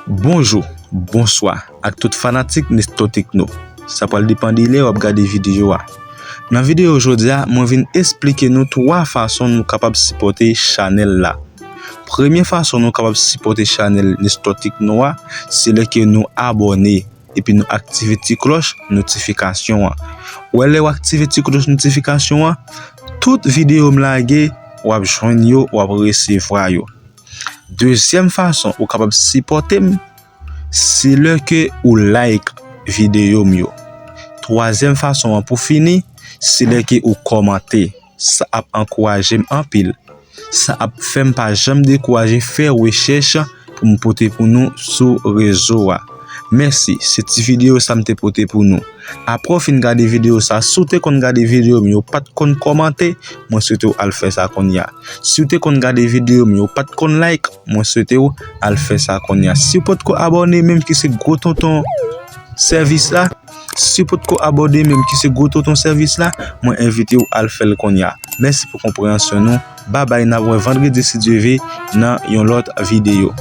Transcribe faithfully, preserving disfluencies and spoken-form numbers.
Bonjou, bonswa ak tout fanatik Nesto Tecno. Sa pral depann de lè w ap gade videyo a. Nan videyo jodi a, mwen vin esplike nou twa fason nou kapab sipòte chanèl la. Premye fason nou kapab sipòte chanèl Nesto Tecno a, se lè ke nou abòne epi nou aktive ti klòch notifikasyon an. Ou wè lè w aktive ti klòch notifikasyon an, tout videyo m lage, w ap jwenn yo, w ap resevwa yo. Dezyèm fason ou kapab sipòte m, se lè ke ou like videyo m yo. Twazyèm fason an pou fini, se lè ke ou kòmante. Sa ap ankouraje m anpil. Sa ap fè m pa janm dekouraje fè rechèch pou m pote pou nou sou rezo a. Mèsi, se ti videyo sa m te pote pou nou. Apre w fin gade videyo sa, si w te konn gade videyo m yo, pa t konn kòmante, mwen swete w al fè sa kounye a. Si w te konn gade videyo m yo, pa t konn like, mwen swete w al fè sa kounye a. Si w potko abòne, menm ki se gwo tonton sèvis la, si w potko abòne, menm ki se gwo tonton sèvis la, mwen envite w al fè l kounye a. Mèsi pou konpreyansyon nou. Babay, n ap wè vandredi si Dye ve nan yon lòt videyo.